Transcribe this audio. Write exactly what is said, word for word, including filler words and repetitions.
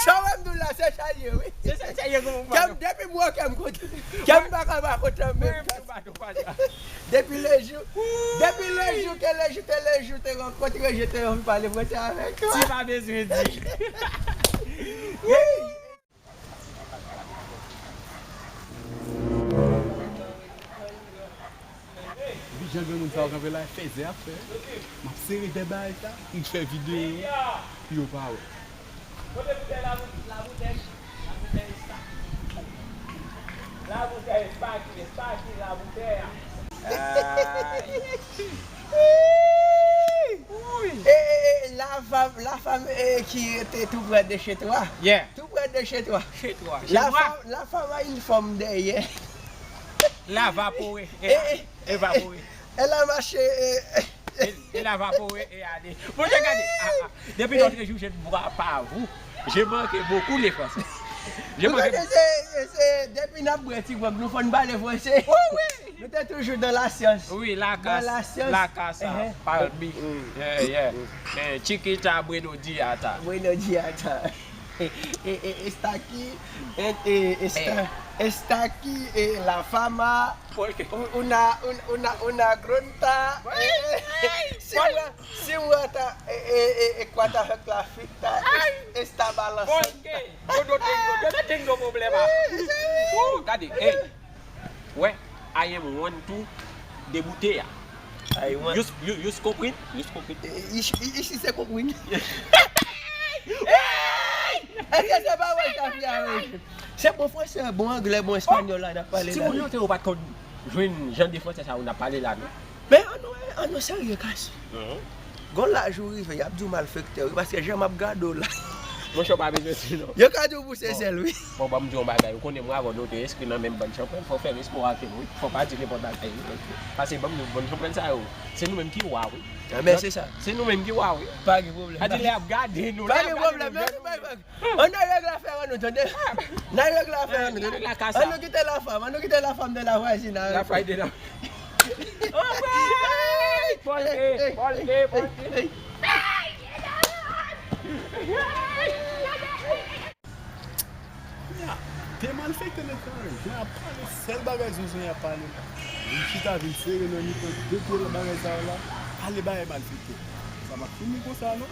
Sa w wè m di w la, se sa l ye, wi. Se sa l ye, kòman? Kè m, depi m wè kè m kontan. Kè m pa ka pa kontan menm. Mwen, mwen pa tou kontan. Depi le jou, depi le jou ke le jou te le jou te rankontre, je te anvi pale fransè avèk ou. Ti pa bezwen di. Wi. Epi jan granmoun sa yo kanpe la, fèzè ap fè. M ap sere de bagay sa, m fè videyo pou yo pa wè. Kote boutèy la, boutèy, la boutèy, la boutèy Sparky, Sparky, la boutèy a. Ay. Wi. E, e, e, la femme, la femme, e, ki rete tou prè de chez toi. Yeah. Tou prè de chez toi. Chez toi. La femme, la femme a une femme derrière. Lavapowe. E, e, evapore. Elle a marché, e, e, e lavapore e ale. Bon, jan gade. Ah, ah. Depi notre jour, je ne bois pas vous. Je manque beaucoup le français. Je manque. Ou konnen se, se, depi n ap bwè ti gwòg, nou fò n pale franse. Oh, wi. Nou te toujou dans la science. Wi, la casa, la casa, palmi. Yeah, yeah. Eh, chiquita, bueno dia, ta. Bueno dia, ta. E, e, e, Estaque, e, e, Esta-, Estaque, e, la fama, una, un-, una, una grunta, e, e, si mwen, si mwen ta, e, e, e, e, kwata hek la fita, esta balansa. Porque yo no tengo, yo no tengo problema. Gade, ey. Wè, I am one two de bouteya. I want. Yous, yous, yous konprann? Yous konprann? Isi, isi se konprann. Èske se pa wè sa fè a, wi? Se bon fransè, bon anglè, bon espanyòl la n ap pale la. Timoun yo te yo pa t konn jwenn jan de fransè sa yo n ap pale la, non. Men an nou, an nou serye, Kas. Gon laj ou rive, y ap di w malfektè, wi, paske jan m ap gade w la. Monchè, w pa bezwen di non. Yo ka di w pou se sèl, wi. Bon, ban m di w yon bagay, ou konnen mwen avè w nou te enskri nan menm bann chanprenn, fò w fè respè w ak yo, wi. Fò w pa di nenpòt bagay, wi. Paske ban m di w, bann chanprenn sa yo, se nou menm ki wa, wi. Anben, se sa. Se nou menm ki wa, wi. Pa gen pwoblèm. Sa di lè y ap gade nou, lè y ap gade nou, jwenn nou. Ann al regle afè an nou, tande. N al regle afè an nou, tande. Ann nou kite la femme, ann nou kite la femme de la voisine. La femme de la. Polte, polte, polte. Kounye a, de malfektè nèg sa yo, jan y ap pale, sèl bagay zonzon y ap pale la. Li chita vin sere nan mitan de pye bagay sa yo la, pale bagay malfektè. Sa p ap fini konsa non.